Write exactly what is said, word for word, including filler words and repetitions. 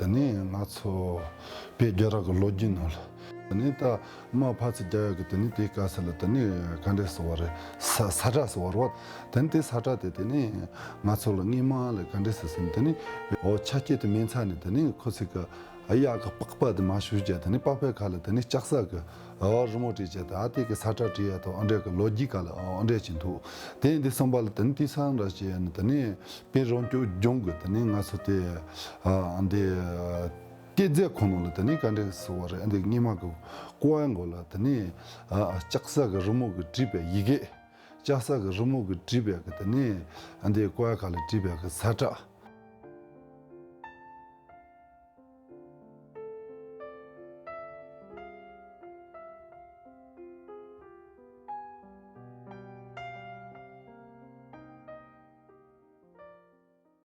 དེ་ནས་ང་ཚོ་བོད་རྒྱལ་རབས་ཀྱི་ལོ་རྒྱུས་ནང་ལ། དེ་ནས་ད་དམག་ཕར་ཚུར་རྒྱག་ཡག་གི་དེ་ནས་དེའི་སྐབས་སུ་ལ་དེ་ནས་ག་འདྲས་ཟེར་བ་རེད། ས་ས་ཁྲ་ཟེར་བ་རེད་བ། དེ་ནས་དེ་ས་ཁྲ་དེ་དེ་ནས་ང་ཚོ་ལ་སྔས་མ་ལ་ག་འདྲས་ཟེར་ཟིན། དེ་ནས་འོ་ཆ་རྐྱེན་དེ་མེད་ཚར་ནས་དེ་ནས་ཁོ་ཚོས་གི་གཡག་གི་པགས་པ་དེ་མར་བཤུ་བྱས། དེ་ནས་པགས་པའི་ཁ་ལ་དེ་ནས་ལྕགས་སྲེག་གི་འོ་རི་མོ་བྲིས་བྱས། ད་དེ་གི་ས་ཁྲ་བྲིས་ཡ་དང་ཨ་འདྲས་གི་ལོ་རྒྱུས་སྐབས་ལ་ཨ་འདྲས་ཅིག་འདུག་དེ་འདི་གསུངས་པ་ལ་དེ་ནས་དེང་སང་འདྲ་བྱས་ནས་དེ་ནས་བོད་རང་སྐྱོང་ལྗོངས་ཀྱི་དེ་ནས་ང་ཚོ་དེ་ཨ་འདི་སྐྱེད་རྫས་ཁོ་ནང་ལ་དེ་ནས་ག་འདྲས་ཟེར་བ་རེད། ཨ་འདི་སྔས་མ་གི་ཀོ་བའི་མགོ་ལ་དེ་ནས་ཨ་ལྕགས་སྲེག་གི་རི་མོ་གི་བྲིས་པའི་ཡི་གེ། ལྕགས་སྲེག་གི་རི་མོ་གི་བྲིས་པའི་གི་དེ་ནས་ཨ་འདི་ཀོ་བའི་ཁ་ལ་བྲིས་པའི་གི་ས་ཁྲ།